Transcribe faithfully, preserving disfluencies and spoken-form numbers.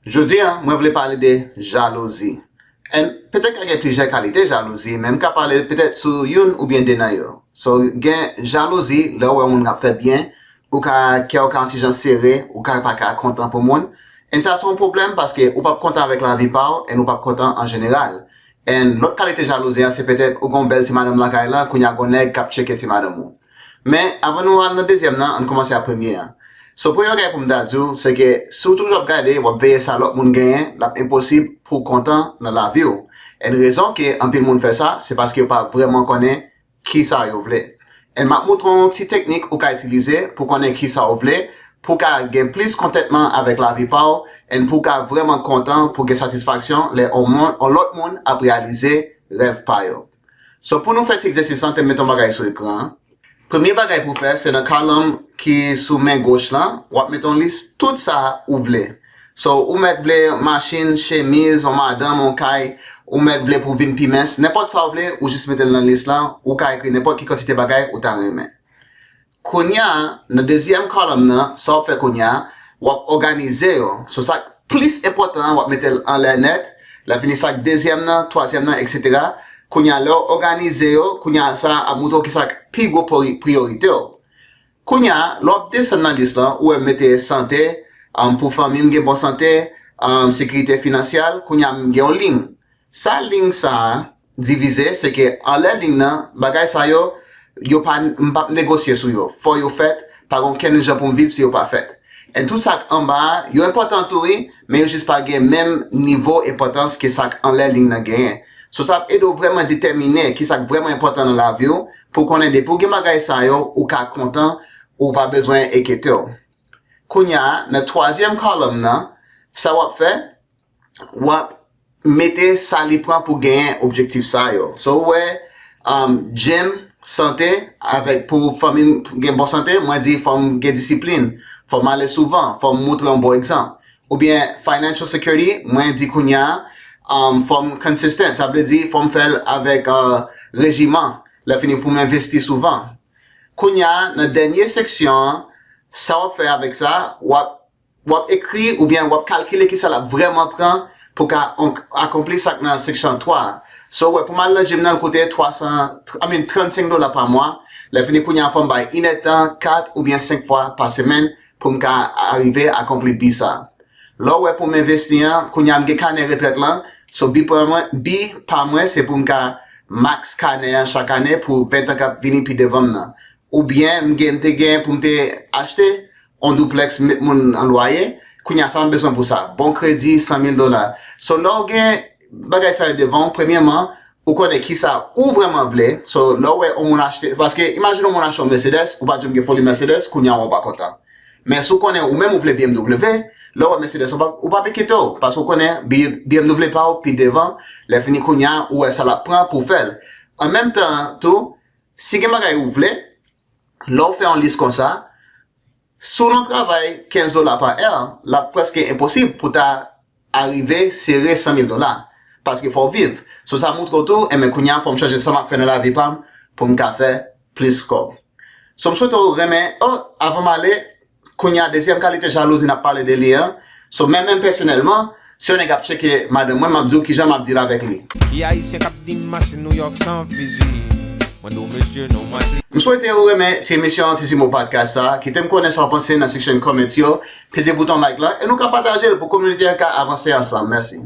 Jodi a, mwen vle pale de jalouzi. And petèt ka gen plizyè kalite jalouzi, men m ka pale petèt sou youn oubyen de nan yo. So, gen jalouzi lè w wè yon moun ap fè byen, ou ka, kè w ka yon ti jan sere, ou ka pa ka kontan pou moun. And sa se yon pwoblèm paske ou p ap kontan avèk lavi pa w, and ou p ap kontan an jeneral. And lòt kalite jalouzi an, se petèt ou gen yon bèl ti madanm lakay la, kounye a gen yon nèg k ap tcheke ti madanm ou. Men, avan nou al nan dezyèm nan, ann kòmanse ak premye an. So, premye bagay pou m ta di w, se ke si w toujou ap gade, w ap veye sa lòt moun genyen, l ap enposib pou w kontan nan lavi w. And rezon ke anpil moun fè sa, se paske yo pa vrèman konnen kisa yo vle. And m ap montre w yon ti teknik ou ka itilize pou konnen kisa w vle, pou w ka gen plis kontantman avèk lavi pa w, and pou w ka vrèman kontan, pou w gen satisfaksyon lè on moun, on lòt moun ap reyalize rèv pa yo. So, pou nou fè ti egzèsis lan, te m mete yon bagay sou ekran an. Premye bagay pou w fè, se nan kòlòm ki sou men goch lan, w ap mete yon lis tout sa ou vle. So, ou mèt vle machin, chemiz, yon madanm, yon kay, ou mèt vle pou w vin pi mens, nenpòt sa w vle, ou jis mete l nan lis lan, ou ka ekri nenpòt ki kantite bagay ou ta renmen. Kounye a, nan dezyèm kòlòm nan, sa w ap fè kounye a, w ap òganize yo. So, sa k plis enpòtan an, w ap mete l anlè nèt. Lè fini sa k dezyèm nan, twazyèm nan, etsetera. Kounye a, lè w òganize yo, kounye a, sa ap montre w kisa k pi gwo pri-, priyorite w. Kounye a, lè w ap desann nan lis lan, ou wè m mete sante, um, pou fanmi m gen bon sante, um, sekirite finansyèl, kounye a, m gen yon liy. Sa liy sa a divize, se ke anlè liy nan, bagay sa yo, yo pa, m p ap negosye sou yo. Fò yo fèt, pa gen okenn jan pou m viv si yo pa fèt. And tout sa k anba a, yo enpòtan tou wi, men yo jis pa gen menm nivo enpòtans ke sa k anlè liy nan genyen. So, sa ap ede w vrèman detèmine kisa k vrèman enpòtan nan lavi w, pou w konnen depi w gen bagay sa yo, ou ka kontan, ou pa bezwen enkyete w. Kounye a, nan twazyèm kòlòm nan, sa w ap fè, w ap mete sa li pran pou genyen objektif sa yo. So, ou wè, um, gym, sante, avèk pou fanmi m gen bon sante, mwen di fò m gen disiplin, fò m ale souvan, fò m montre yon bon egzanp. Oubyen financial security, mwen di kounye a, um, fò m consistent, sa vle di fò m fè l avèk, uh, rejiman, lè fini pou m envesti souvan. Kounye a, nan dènye seksyon an, sa w ap fè avèk sa, w ap w ap ekri oubyen w ap kalkile kisa l ap vrèman pran pou w ka on-, akonpli sa k nan seksyon twa a. So, w wè, pou m al nan gym nan, l koute twa san, I mean, trannsenk dola pa mwa. Lè fini kounye a, fò m bay inèdtan, kat oubyen senk fwa pa semèn pou m ka arive akonpli bi sa a. Lè w wè pou m envesti an, kounye a m gen kanè retrèt lan. So, bi pa mwen, bi pa mwen, se pou m ka max kanè an chak ane pou ven tan k ap vini pi devan m nan. Oubyen m gen, m te gen pou m te achte on duplex, m met moun an lwaye. Kounye a, sa m bezwen pou sa? Bon kredi, san mil dola. So, lè w gen bagay sa yo devan w, premyèman, ou konnen kisa ou vrèman vle. So, lè w wè yon moun achte, paske imajine yon moun achte yon Mercedes, ou pa janm gen foli Mercedes, kounye a w pa kontan. Men si w konnen ou menm ou vle B M W, lè w wè Mercedes, ou pa, ou pa enkyete w, paske w konnen B-, B M W pa w pi devan, lè fini kounye a, ou wè sa l ap pran pou w fè l. An menm tan tou, si gen bagay ou vle, lè w fè yon lis konsa, si w nan travay kenz dola pa è, l ap prèske enposib pou w ta arive sere san mil dola. Paske fò w viv. So, sa montre w tou, enben, kounye a, fò m chanje sa m ap fè nan lavi pa m pou m ka fè plis kòb. So, m swete w renmen, oh, avan m ale, kounye a, dezyèm kalite jalouzi n ap pale de li an. So, men menm pèsonèlman, si yon nèg ap tcheke madanm mwen, m ap di w kijan m ap deal avèk li. Ki Ayisyen k ap di m mache Nouyòk san fizi? Mwen di w mesye non mwen di. M swete w renmen ti emisyon Ti Zimo Podcast sa. Kite m konnen sa w panse nan section comments yo. Peze bouton like lan e nou ka pataje l pou kominote an ka avanse ansanm. Mèsi.